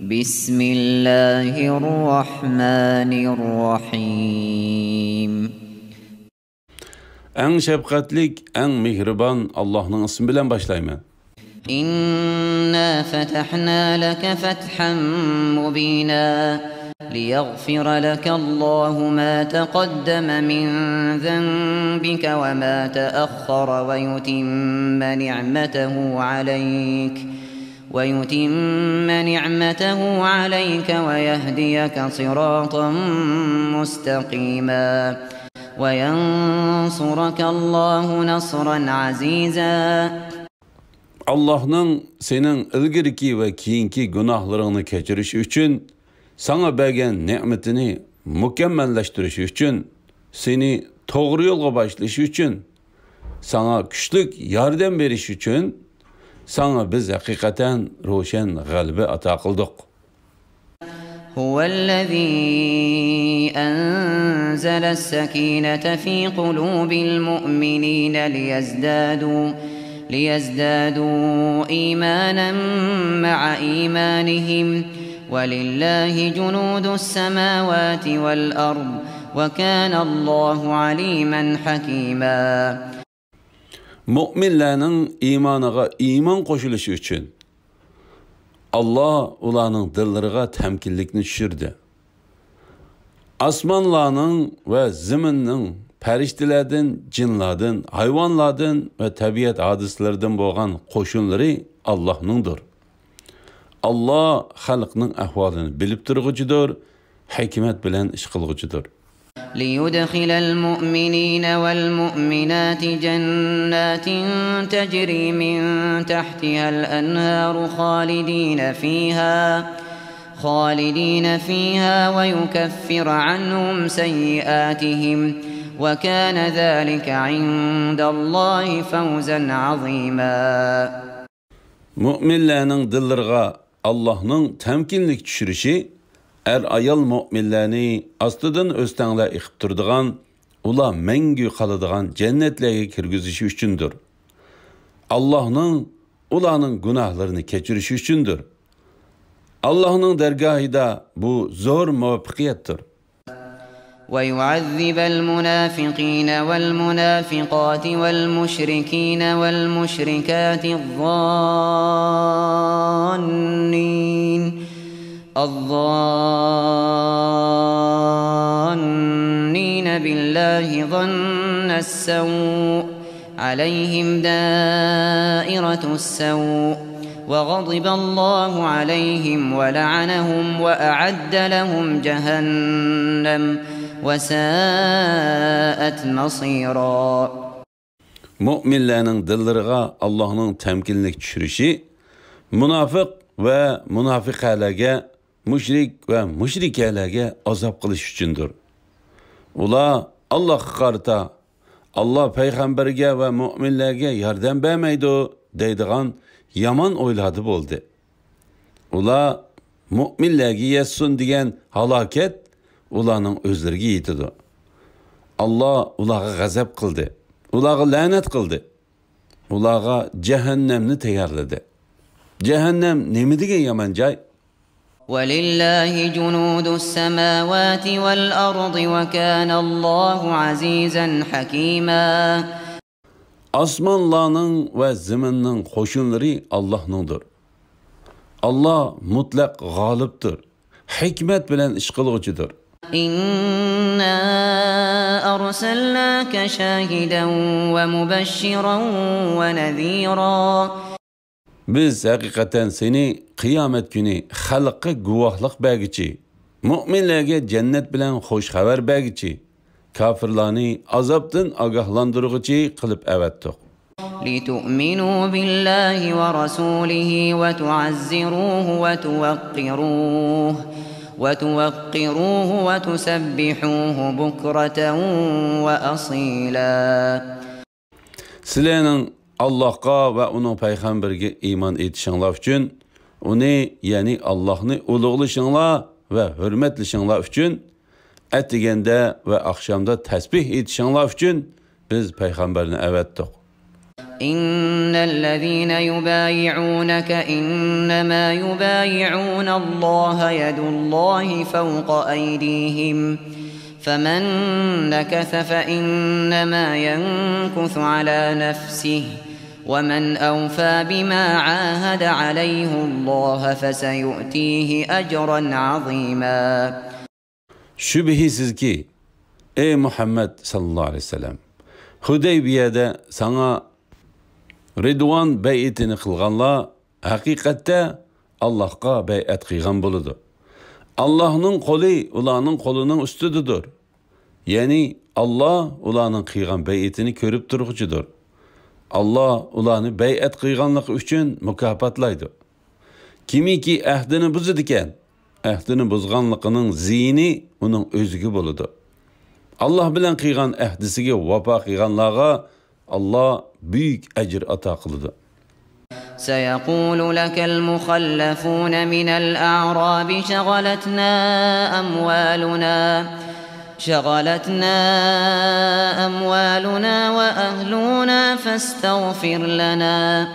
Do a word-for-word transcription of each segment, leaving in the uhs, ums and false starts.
بسم الله الرحمن الرحيم. ئەڭ شەپقەتلىك، ئەڭ مېھرىبان ئاللاھنىڭ ئىسمى بىلەن باشلايمەن. إنا فتحنا لك فتحا مبينا ليغفر لك الله ما تقدم من ذنبك وما تأخر ويتم نعمته عليك ويتم نعمته عليك ويهديك صراطا مستقيما وينصرك الله نصرا عزيزا. ئاللاھنىڭ سېنىڭ ئىلگىرىكى ۋە كېيىنكى گۇناھلىرىڭنى كەچۈرۈشى ئۈچۈن، ساڭا بەرگەن نېمىتىنى مۇكەممەللەشتۈرۈشى ئۈچۈن، سېنى توغرا يولغا باشلىشى ئۈچۈن، ساڭا كۈچلۈك ياردەم بېرىشى ئۈچۈن، ساڭا بىز ھەقىقەتەن روشەن غەلىبە ئاتا قىلدۇق. هو الذي أنزل السكينة في قلوب المؤمنين ليزدادوا، ليزدادوا إيمانا مع إيمانهم، ولله جنود السماوات والأرض، وكان الله عليما حكيما. مۆمىنلەرنىڭ ئىمانىغا ئىمان قوشۇلۇشى ئۈچۈن، ئاللا ئۇلارنىڭ دىللىرىغا تەمكىنلىكنى چۈشۈردى. ئاسمانلارنىڭ ۋە زېمىننىڭ، پەرىشتىلەردىن، جىنلاردىن، ھايۋانلاردىن ۋە تەبىئەت ھادىسىلىرىدىن بولغان قوشۇنلىرى ئاللانىڭدۇر. ئاللا خەلقنىڭ ئەھۋالىنى بىلىپ تۇرغۇچىدۇر، ھېكمەت بىلەن ئىش قىلغۇچىدۇر. ليدخل المؤمنين والمؤمنات جنات تجري من تحتها الأنهار خالدين فيها، خالدين فيها ويكفر عنهم سيئاتهم، وكان ذلك عند الله فوزا عظيما. مۆمىنلەرنىڭ دىللىرىغا ئاللاھنىڭ تەمكىنلىك چۈشۈرۈشى، ئەر-ئايال مۆمىنلەرنى ئاستىدىن ئۆستەڭلەر ئېقىپ تۇرىدىغان، ئۇلار مەڭگۈ قالىدىغان جەننەتلەرگە كىرگۈزۈشى ئۈچۈندۇر. ئاللاھنىڭ ئۇلارنىڭ گۇناھلىرىنى كەچۈرۈشى ئۈچۈندۇر. ئاللاھنىڭ دەرگاھىدا بۇ زور مۇۋەپپەقىيەتتۇر. ويعذب المنافقين والمنافقات والمشركين والمشركات الظانين، الظانين بالله ظن السوء، عليهم دائرة السوء، وغضب الله عليهم ولعنهم وأعد لهم جهنم وساءت مصيرا. مۆمىنلەرنىڭ دىللىرىغا ئاللاھنىڭ تەمكىنلىك چۈشۈرۈشى، مۇناپىق ۋە مۇناپىقەلەرگە، مۇشرىك ۋە مۇشرىكەلەرگە ئازاب قىلىش ئۈچۈندۇر. ئۇلار ئاللاھقا قارىتا، ئاللا پەيغەمبەرگە ۋە مۆمىنلەرگە ياردەم بەرمەيدۇ دەيدىغان يامان ئويلاردا بولدى. ئۇلار مۆمىنلەرگە يەتسۇن دېگەن ھالاكەت ئۇلارنىڭ ئۆزلىرىگە يېتىدۇ. ئاللا ئۇلارغا غەزەپ قىلدى، ئۇلارغا لەنەت قىلدى، ئۇلارغا جەھەننەمنى تەييارلىدى. جەھەننەم نېمە دېگەن يامان جاي! ولله جنود السماوات والأرض وكان الله عزيزا حكيما. ئاسمانلارنىڭ ۋە زېمىننىڭ قوشۇنلىرى ئاللاھنىڭدۇر. ئاللا مۇتلەق غالىبتۇر، ھېكمەت بىلەن ئىش قىلغۇچىدۇر. إنا أرسلناك شاهدا ومبشرا ونذيرا. بىز ھەقىقەتەن سېنى قىيامەت كۈنى خەلققە گۇۋاھلىق بەرگۈچى، مۆمىنلەرگە جەننەت بىلەن خۇش خەۋەر بەرگۈچى، كاپىرلارنى ئازابتىن ئاگاھلاندۇرغۇچى قىلىپ ئەۋەتتۇق. لتؤمنوا بالله ورسوله وتعزروه وتوقروه، وتوقروه وتسبحوه بكرة وأصيلا. سىلەرنىڭ ئاللاھقا ۋە ئۇنىڭ پەيغەمبىرىگە ئىمان ئېيتىشىڭلار ئۈچۈن، ئۇنى، يەنى ئاللاھنى ئۇلۇغلىشىڭلار ۋە ھۆرمەتلىشىڭلار ئۈچۈن، ئەتىگەندە ۋە ئاخشامدا تەسبىھ ئېيتىشىڭلار ئۈچۈن بىز پەيغەمبەرنى ئەۋەتتۇق. إن الذين يبايعونك إنما يبايعون الله يد الله فوق أيديهم فمن نكث فإنما ينكث على نفسه ومن أوفى بما عاهد عليه الله فسيؤتيه أجرا عظيما. شۈبھىسىزكى، ئەي مۇھەممەد ساللاللاھۇ ئەلەيھى ۋەسەللەم، ھۇدەيبىيەدە ساڭا رىدۋان بەيئىتىنى قىلغانلار ھەقىقەتتە ئاللاھقا بەيئەت قىلغان بولىدۇ. ئاللاھنىڭ قولى ئۇلارنىڭ قولىنىڭ ئۈستىدىدۇر. يەنى ئاللاھ ئۇلارنىڭ قىلغان بەيئىتىنى كۆرۈپ تۇرغۇچىدۇر. ئاللاھ ئۇلارنى بەيئەت قىلغانلىقى ئۈچۈن مۇكاپاتلايدۇ. كىمكى ئەھدىنى بۇزىدىكەن، ئەھدىنى بۇزغانلىقىنىڭ زىيىنى ئۇنىڭ ئۆزىگە بولىدۇ. ئاللاھ بىلەن قىلغان ئەھدىسىگە ۋاپا قىلغانلارغا ئاللاھ بۈيۈك ئەجىر ئاتا قىلىدۇ. سيقول لك المخلفون من الأعراب شغلتنا أموالنا شغلتنا أموالنا وأهلنا فاستغفر لنا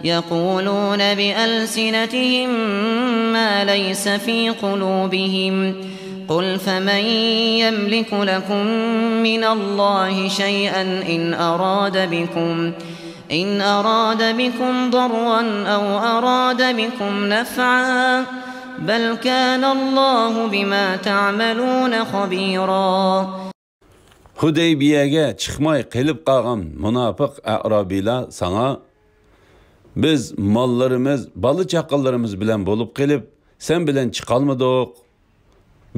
يقولون بألسنتهم ما ليس في قلوبهم قل فمن يملك لكم من الله شيئا إن أراد بكم إن أراد بكم ضرا أو أراد بكم نفعا بل كان الله بما تعملون خبيرا. ھۇدەيبىيەگە چىقماي قېلىپ قالغان مۇناپىق ئەئرابىيلار ساڭا، بىز ماللىرىمىز، بالا-چاقىلىرىمىز بىلەن بولۇپ قېلىپ، سەن بىلەن چىقالمىدۇق.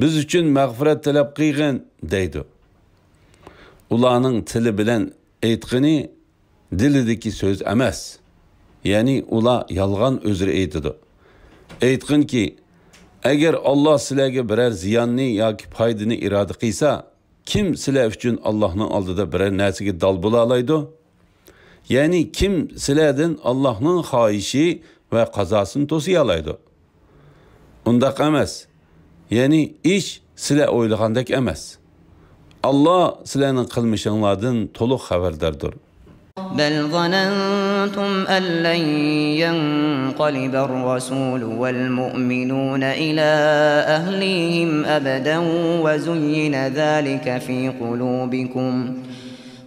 بىز ئۈچۈن مەغپىرەت تەلەپ قىلغىن، دەيدۇ. ئۇلارنىڭ تىلى بىلەن ئېيتقىنى دىلىدىكى سۆز ئەمەس. يەنى ئۇلار يالغان ئۆزرە ئېيتىدۇ. ئېيتقىنكى، ئەگەر ئاللاھ سىلەرگە بىرەر زىياننى ياكى پايدىنى ئىرادە قىلسا، كىم سىلەر ئۈچۈن ئاللاھنىڭ ئالدىدا بىرەر نەرسىگە دال بولالايدۇ؟ يەنى كىم سىلەردىن ئاللاھنىڭ خاھىشى ۋە قازاسىنى توسىيالايدۇ؟ ئۇنداق ئەمەس. يەنى ئىش سىلەر ئويلىغاندەك ئەمەس. ئاللاھ سىلەرنىڭ قىلمىشىڭلاردىن تولۇق خەۋەرداردۇر. بل ظننتم أن لن ينقلب الرسول والمؤمنون إلى أهليهم أبدا وزين ذلك في قلوبكم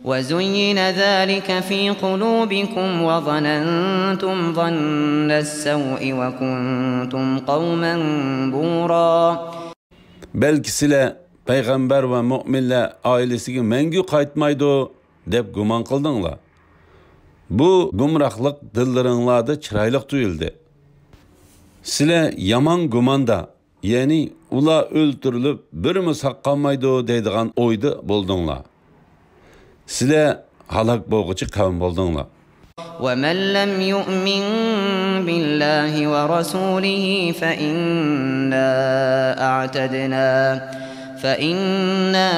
وزين ذلك في قلوبكم وظننتم ظن السوء وكنتم قوما بورا. بەلكى سىلەر پەيغەمبەر ۋە مۆمىنلەر ئائىلىسىگە مەڭگۈ قايتمايدۇ دەپ گۇمان قىلدىڭلار. بۇ گۇمراھلىق دىللىرىڭلاردا چىرايلىق تۇيۇلدى. سىلەر يامان گۇماندا، يەنى ئۇلار ئۆلتۈرۈلۈپ بىرىمۇ ساق قالمايدۇ دەيدىغان ئويدا بولدۇڭلار. سىلەر ھالاك بولغۇچى قەۋم بولدۇڭلار. ومن لم يؤمن بالله ورسوله فإنا أعتدنا فإنا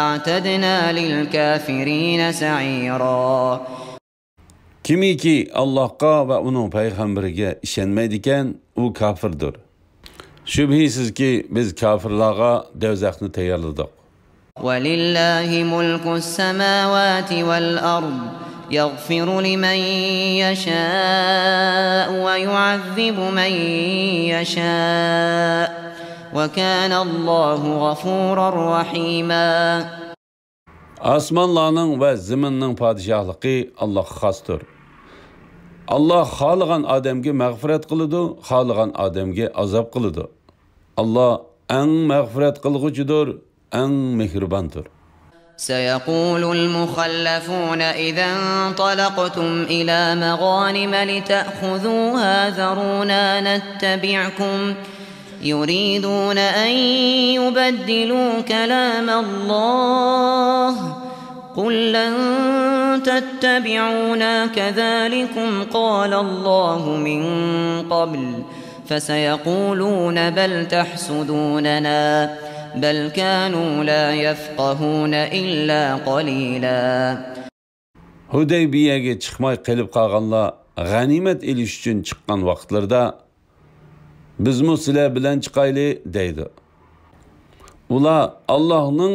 أعتدنا للكافرين سعيرا. كىمكى ئاللاھقا ۋە ئۇنىڭ پەيغەمبىرىگە ئىشەنمەيدىكەن، ئۇ كاپىردۇر. شۈبھىسىزكى، بىز كاپىرلارغا دەۋزەخنى تەييارلىدۇق. ولله ملك السماوات والأرض يغفر لمن يشاء ويعذب من يشاء وكان الله غفورا رحيما. ئاسمانلارنىڭ ۋە زېمىننىڭ پادىشاھلىقى ئاللاھقا خاستۇر. ئاللاھ خالىغان ئادەمگە مەغپىرەت قىلىدۇ، خالىغان ئادەمگە ئازاب قىلىدۇ. ئاللاھ ئەڭ مەغپىرەت قىلغۇچىدۇر، ئەڭ مېھرىباندۇر. سيقول المخلفون إذا انطلقتم إلى مغانم لتأخذوها ذرونا نتبعكم يريدون أن يبدلوا كلام الله قل لن تتبعونا كذلكم قال الله من قبل فسيقولون بل تحسدوننا بل كانوا لا يفقهون إلا قليلا. ھۇدەيبىيەگە چىقماي قېلىپ قالغانلار غەنىيمەت ئېلىش ئۈچۈن چىققان ۋاقىتلىرىدا، بىزمۇ سىلەر بىلەن چىقايلى، دەيدۇ. ئۇلار ئاللاھنىڭ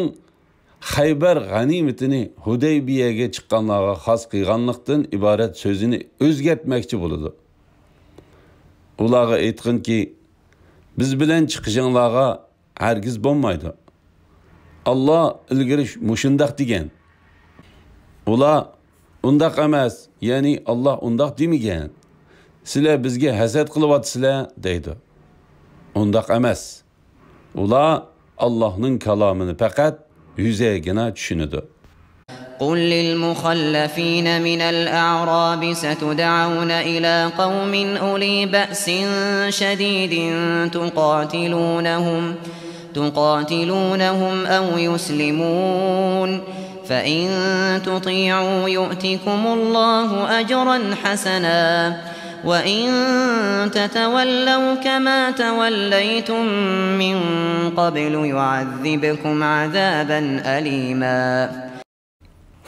خەيبەر غەنىيمىتىنى ھۇدەيبىيەگە چىققانلارغا خاس قىلغانلىقتىن ئىبارەت سۆزىنى ئۆزگەرتمەكچى بولىدۇ. ئۇلارغا ئېيتقىنكى، بىز بىلەن چىقىشىڭلارغا ھەرگىز بولمايدۇ. ئاللا ئىلگىرى مۇشۇنداق دېگەن. ئۇلار، ئۇنداق ئەمەس، يەنى ئاللا ئۇنداق دېمىگەن. سىلەر بىزگە ھەسەت قىلىۋاتىسىلەر، دەيدۇ. ئۇنداق ئەمەس. ئۇلار ئاللانىڭ كالامىنى پەقەت يۈزەيگىنا چۈشىنىدۇ. قل للمخلفين من الأعراب ستدعون إلى قوم أولي بأس شديد تقاتلونهم، تقاتلونهم أو يسلمون، فإن تطيعوا يؤتكم الله أجرا حسنا، وإن تتولوا كما توليتم من قبل يعذبكم عذابا أليما.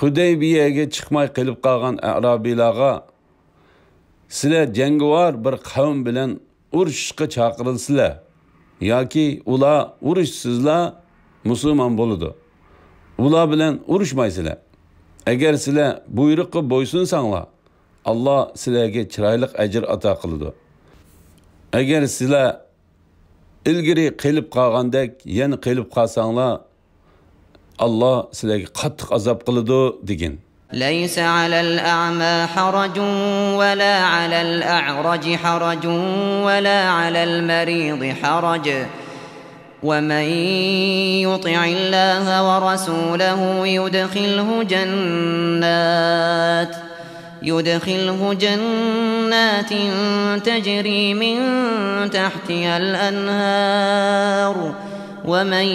ھۇدەيبىيەگە چىقماي قېلىپ قالغان ئەرابىيلارغا، سىلەر جەڭگىۋار بىر قەۋم بىلەن ئۇرۇشۇشقا چاقىرىلسىلەر ياكى ئۇلار ئۇرۇشسىزلا مۇسۇلمان بولىدۇ، ئۇلار بىلەن ئۇرۇشمايسىلەر. ئەگەر سىلەر بۇيرۇققا بويسۇنساڭلار، ئاللا سىلەرگە چىرايلىق ئەجىر ئاتا قىلىدۇ. ئەگەر سىلەر ئىلگىرى قېلىپ قالغاندەك يەنە قېلىپ قالساڭلار، ئاللا سىلەرگە قاتتىق ئازاب قىلىدۇ، دېگىن. ليس على الأعمى حرج ولا على الأعرج حرج ولا على المريض حرج، ومن يطع الله ورسوله يدخله جنات، يدخله جنات تجري من تحتها الأنهار، ومن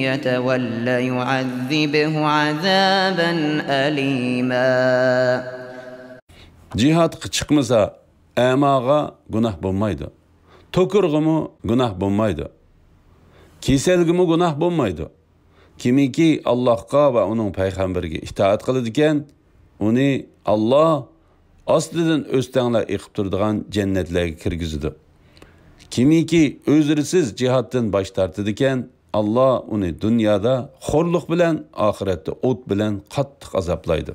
يتول يعذبه عذابا أليما. جىھادقا چىقمىسا، ئەماغا گۇناھ بولمايدۇ. توكۇرغىمۇ گۇناھ بولمايدۇ. كېسەلگىمۇ گۇناھ بولمايدۇ. كىمكى ئاللاھقا ۋە ئۇنىڭ پەيغەمبىرىگە ئىتائەت قىلىدىكەن، ئۇنى ئاللا ئاستىدىن ئۆستەڭلەر ئېقىپ تۇرىدىغان جەننەتلەرگە كىرگۈزىدۇ. كىمكى ئۆزرىسىز جىھادتىن باش تارتىدىكەن، ئاللا ئۇنى دۇنيادا خورلۇق بىلەن، ئاخىرەتتە ئوت بىلەن قاتتىق ئازابلايدۇ.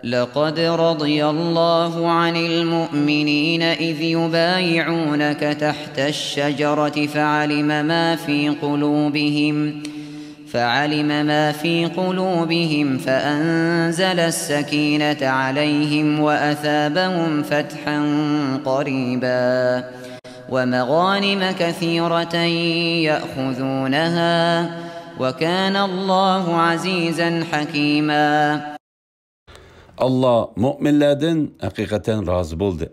لقد رضي الله عن المؤمنين إذ يبايعونك تحت الشجرة فعلم ما في قلوبهم، فعلم ما في قلوبهم فأنزل السكينة عليهم وأثابهم فتحا قريبا، ومغانم كثيرة يأخذونها، وكان الله عزيزا حكيما. ئاللا مۆمىنلەردىن ھەقىقەتەن رازى بولدى.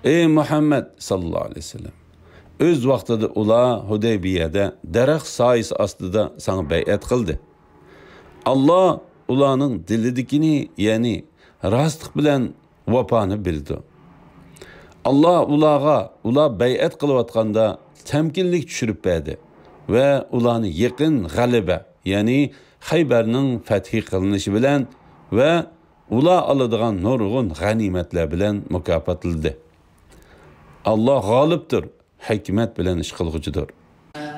ئەي مۇھەممەد ساللاللاھۇ ئەلەيھى ۋەسەللەم، ئۆز ۋاقتىدا ئۇلار ھۇدەيبىيەدە دەرەخ سايىسى ئاستىدا ساڭا بەيئەت قىلدى. ئاللا ئۇلارنىڭ دىلىدىكىنى، يەنى راستلىق بىلەن ۋاپانى بىلىدۇ. ئاللا ئۇلارغا ئۇلار بەيئەت قىلىۋاتقاندا تەمكىنلىك چۈشۈرۈپ بەردى ۋە ئۇلارنى يېقىن غەلىبە، يەنى خەيبەرنىڭ فەتھى قىلىنىشى بىلەن ۋە ئۇلار ئالىدىغان نۇرغۇن غەنىيمەتلەر بىلەن مۇكاپاتلىدى. ئاللا غالىبتۇر، ھېكمەت بىلەن ئىش قىلغۇچىدۇر.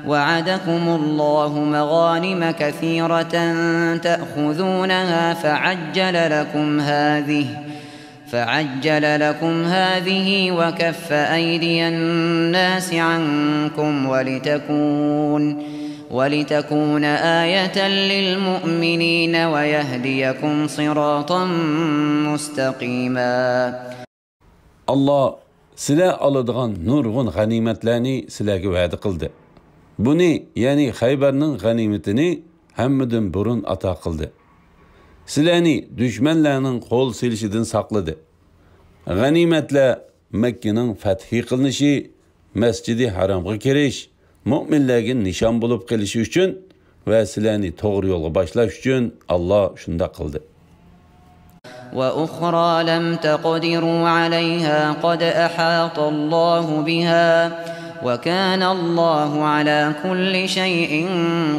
وعدكم الله مغانم كثيرة تأخذونها فعجل لكم هذه، فعجل لكم هذه وكف أيدي الناس عنكم ولتكون، ولتكون آية للمؤمنين ويهديكم صراطا مستقيما. ئاللا سىلەر ئالىدىغان نۇرغۇن غەنىيمەتلەرنى سىلەرگە ۋەدە قىلدى. بۇنى، يەنى خەيبەرنىڭ غەنىيمىتىنى ھەممىدىن بۇرۇن ئاتا قىلدى. سىلەرنى دۈشمەنلەرنىڭ قول سېلىشىدىن ساقلىدى. غەنىيمەتلەر مەككىنىڭ فەتھى قىلىنىشى، مەسجىدى ھارامغا كىرىش، مۆمىنلەرگە نىشان بولۇپ قېلىشى ئۈچۈن ۋە سىلەرنى توغرا يولغا باشلاش ئۈچۈن ئاللا شۇنداق قىلدى. وأخرى لم تقدروا عليها قد أحاط الله بها وكان الله على كل شيء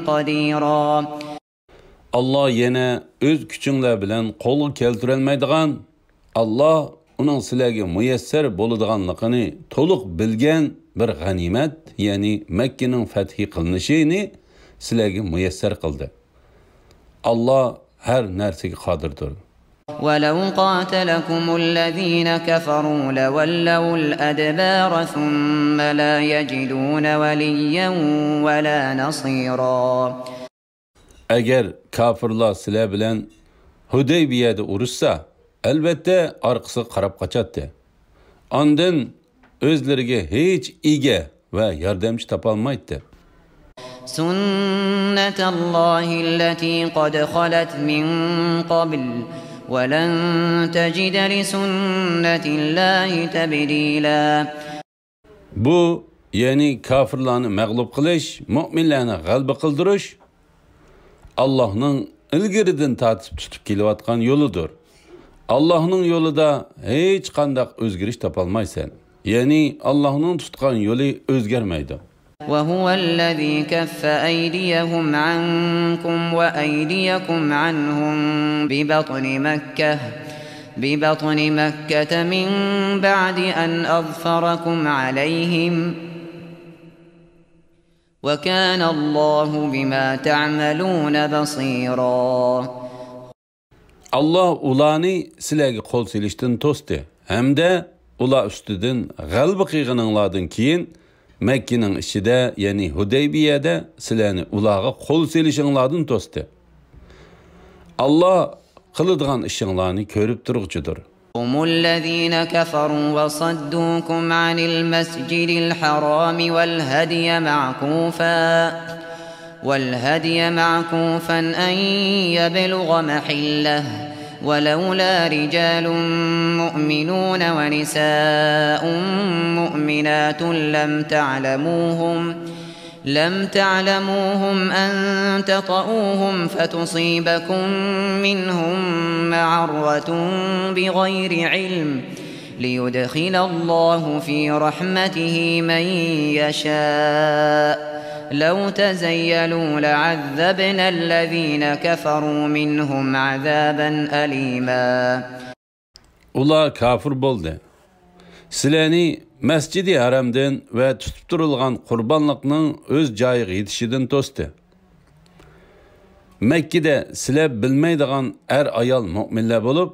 قديرا. ئاللا يەنە ئۆز كۈچۈڭلار بىلەن قولغا كەلتۈرەلمەيدىغان، ئاللا ئۇنىڭ سىلەرگە مۇيەسسەر بولىدىغانلىقىنى تولۇق بىلگەن بىر غەنىيمەت، يەنى مەككىنىڭ فەتھى قىلىنىشىنى سىلەرگە مۇيەسسەر قىلدى. ئاللا ھەر نەرسىگە قادىردۇر. ولو قاتلكم الذين كفروا لولوا الأدبار ثم لا يجدون وليا ولا نصيرا. ئەگەر كاپىرلار سىلەر بىلەن ھۇدەيبىيەدە ئۇرۇشسا، ئەلۋەتتە ئارقىسىغا قاراپ قاچاتتى. ئاندىن ئۆزلىرىگە ھېچ ئىگە ۋە ياردەمچى تاپالمايتتى. سنة الله التي قد خلت من قبل ولن تجد لسنة الله تبديلا. بۇ، يەنى كاپىرلارنى مەغلۇپ قىلىش، مۆمىنلەرنى غەلىبە قىلدۇرۇش، ئاللاھنىڭ ئىلگىرىدىن تارتىپ تۇتۇپ كېلىۋاتقان يولىدۇر. ئاللاھنىڭ يولىدا ھېچقانداق ئۆزگىرىش تاپالمايسەن. يەنى ئاللاھنىڭ تۇتقان يولى ئۆزگەرمەيدۇ. وهو الذي كف أيديهم عنكم وأيديكم عنهم ببطن مكة، ببطن مكة من بعد أن أظفركم عليهم، وكان الله بما تعملون بصيرا. ئاللا ئۇلارنى سىلەرگە قول سېلىشتىن توستى ھەمدە ئۇلار ئۈستىدىن غەلىبە قىلغىنىڭلاردىن كېيىن مەككىنىڭ ئىچىدە، يەنى ھۇدەيبىيەدە سىلەرنى ئۇلارغا قول سېلىشىڭلاردىن توستى. ئاللا قىلىدىغان ئىشىڭلارنى كۆرۈپ تۇرغۇچىدۇر. هم الذين كفروا وصدوكم عن المسجد الحرام والهدي معكوفا والهدي معكوفا أن يبلغ محله، ولولا رجال مؤمنون ونساء مؤمنات لم تعلموهم، لم تعلموهم أن تطئوهم فتصيبكم منهم معرة بغير علم، ليدخل الله في رحمته من يشاء، لو تزيلوا لعذبنا الذين كفروا منهم عذابا أليما. ئۇلار كاپىر بولدى. سىلەرنى مەسجىدى ھەرەمدىن ۋە تۇتۇپ تۇرۇلغان قۇربانلىقنىڭ ئۆز جايىغا يېتىشىدىن توستى. مەككىدە سىلەر بىلمەيدىغان ئەر-ئايال مۆمىنلەر بولۇپ،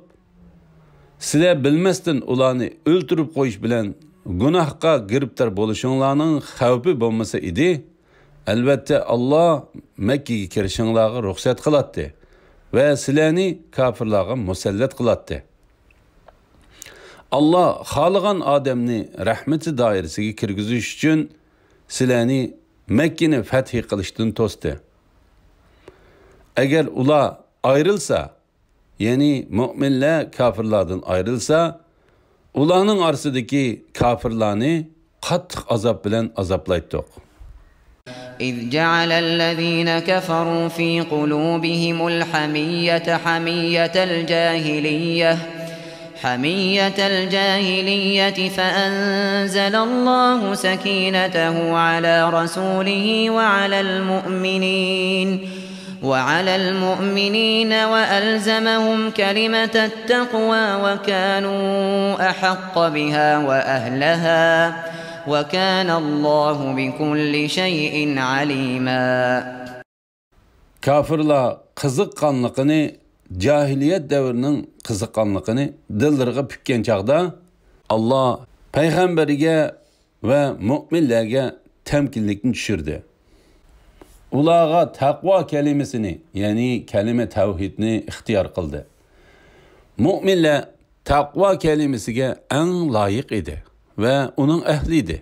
سىلەر بىلمەستىن ئۇلارنى ئۆلتۈرۈپ قويۇش بىلەن گۇناھقا گىرىپتار بولۇشۇڭلارنىڭ خەۋپى بولمىسا ئىدى، ئەلۋەتتە ئاللا مەككىگە كىرىشىڭلارغا رۇخسەت قىلاتتى ۋە سىلەرنى كاپىرلارغا مۇسەللەت قىلاتتى. ئاللا خالىغان ئادەمنى رەھمىتى دائىرىسىگە كىرگۈزۈش ئۈچۈن سىلەرنى مەككىنى فەتھى قىلىشتىن توستى. ئەگەر ئۇلار ئايرىلسا، يەنى مۆمىنلەر كاپىرلاردىن ئايرىلسا، ئۇلارنىڭ ئارىسىدىكى كاپىرلارنى قاتتىق ئازاب بىلەن ئازابلايتتۇق. إذ جعل الذين كفروا في قلوبهم الحمية حمية الجاهلية، حمية الجاهلية فأنزل الله سكينته على رسوله وعلى المؤمنين، وعلى المؤمنين وألزمهم كلمة التقوى وكانوا أحق بها وأهلها، وكان الله بكل شيء عليما. كاپىرلار قىزىققانلىقىنى، جاھىلىيەت دەۋرىنىڭ قىزىققانلىقىنى دىللىرىغا پۈككەن چاغدا، ئاللا پەيغەمبىرىگە ۋە مۆمىنلەرگە تەمكىنلىكنى چۈشۈردى. ئۇلارغا تەقۋا كەلىمىسىنى، يەنى كەلىمە تەۋھىدنى ئىختىيار قىلدى. مۆمىنلەر تەقۋا كەلىمىسىگە ئەڭ لايىق ئىدى ۋە ئۇنىڭ ئەھلى ئىدى.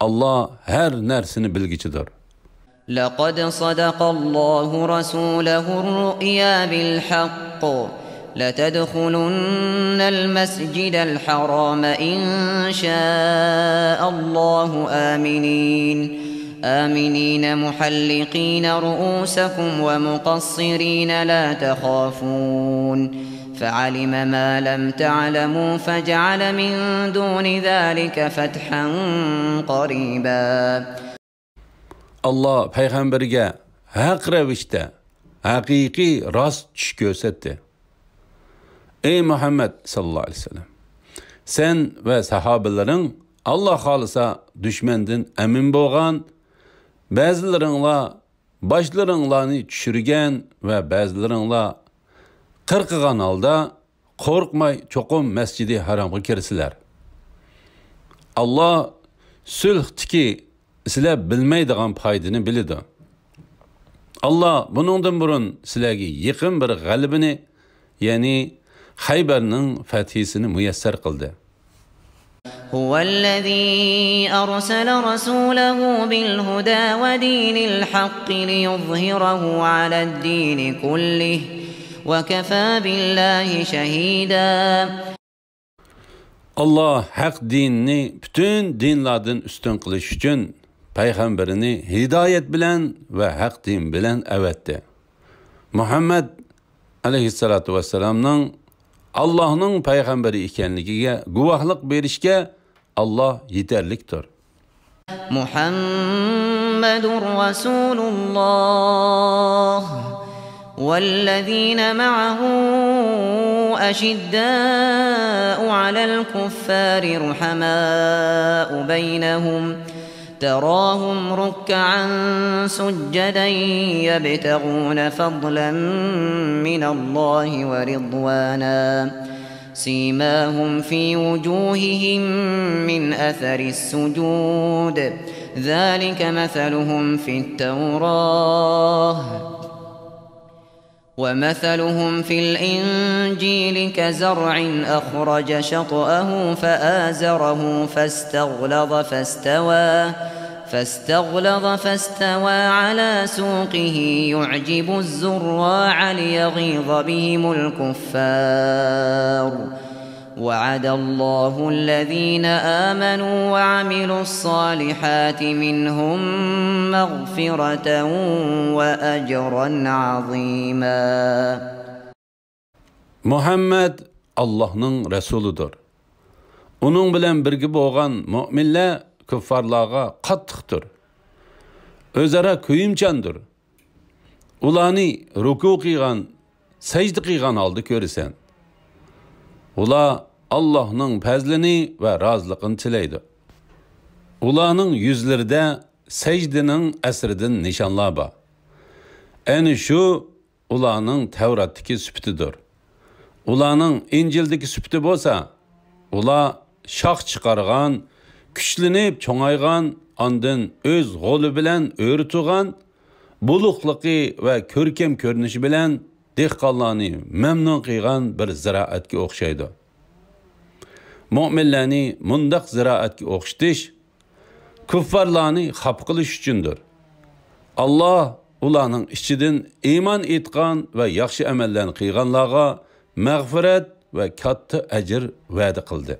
ئاللا ھەر نەرسىنى بىلگۈچىدۇر. لقد صدق الله رسوله الرؤيا بالحق لتدخلن المسجد الحرام إن شاء الله آمنين، آمنين محلقين رؤوسكم ومقصرين لا تخافون، فعلم ما لم تعلموا فجعل من دون ذلك فتحا قريبا. ئاللا پەيغەمبىرگە ھەق رەۋىشتە ھەقىقىي راست چۈش كۆرسەتتى. ئەي مۇھەممەد ساللاللاھۇ ئەلەيھى ۋەسەللەم! سەن ۋە ساھابىلىرىڭ ئاللا خالىسا دۈشمەندىن ئەمىن بولغان، بەزىلىرىڭلار باشلىرىڭلارنى چۈشۈرگەن ۋە بەزىلىرىڭلار قىرقىغان ھالدا قورقماي چوقۇم مەسجىدى ھارامغا كىرىسىلەر. ئاللا سۈلھتىكى سىلەر بىلمەيدىغان پايدىنى بىلىدۇ. ئاللا بۇنىڭدىن بۇرۇن سىلەرگە يېقىن بىر غەلىبىنى، يەنى خەيبەرنىڭ فەتھىسىنى مۇيەسسەر قىلدى. هو الذي أرسل رسوله بالهدى ودين الحق ليظهره على الدين كله وكفى بالله شهيدا. ئاللا ھەق دىننى پۈتۈن دىنلاردىن ئۈستۈن قىلىش ئۈچۈن پەيغەمبىرىنى ھىدايەت بىلەن ۋە ھەق دىن بىلەن ئەۋەتتى. مۇھەممەد ئەلەيھىسسالاتۇ ۋەسسالامنىڭ ئاللاھنىڭ پەيغەمبىرى ئىكەنلىكىگە گۇۋاھلىق بېرىشكە ئاللا يېتەرلىكتۇر. محمد رسول الله والذين معه أشداء على الكفار رحماء بينهم تراهم ركعا سجدا يبتغون فضلا من الله ورضوانا سيماهم في وجوههم من أثر السجود ذلك مثلهم في التوراة ومثلهم في الإنجيل كزرع أخرج شطأه فآزره فاستغلظ فاستوى فاستغلظ فاستوى على سوقه يعجب الزراع ليغيظ بهم الكفار وعد الله الذين آمنوا وعملوا الصالحات منهم مغفرة وأجرا عظيما. مۇھەممەد ئاللاھنىڭ رەسۇلىدۇر. ئۇنىڭ بىلەن بىرگە بولغان مۆمىنلەر كۇففارلارغا قاتتىقتۇر. ئۆزئارا كۆيۈمچاندۇر. ئۇلارنى رۇكۇ قىلغان، سەجدە قىلغان ھالدا كۆرىسەن. ئۇلار ئاللاھنىڭ پەزلىنى ۋە رازىلىقىنى تىلەيدۇ. ئۇلارنىڭ يۈزلىرىدە سەجدىنىڭ ئەسىرىدىن نىشانلار بار. ئەنە شۇ ئۇلارنىڭ تەۋراتتىكى سۈپىتىدۇر. ئۇلارنىڭ ئىنجىلدىكى سۈپىتى بولسا، ئۇلار شاخ چىقارغان، كۈچلىنىپ چوڭايغان، ئاندىن ئۆز غولى بىلەن ئۆرە تۇرغان، بولۇقلۇقى ۋە كۆركەم كۆرۈنۈشى بىلەن دېھقانلارنى مەمنۇن قىلغان بىر زىرائەتكە ئوخشايدۇ. مۆمىنلەرنى مۇنداق زىرائەتكە ئوخشىتىش كۇففارلارنى خاپا قىلىش ئۈچۈندۇر. ئاللا ئۇلارنىڭ ئىچىدىن ئىمان ئېيتقان ۋە ياخشى ئەمەللەرنى قىلغانلارغا مەغپىرەت ۋە كاتتا ئەجىر ۋەدە قىلدى.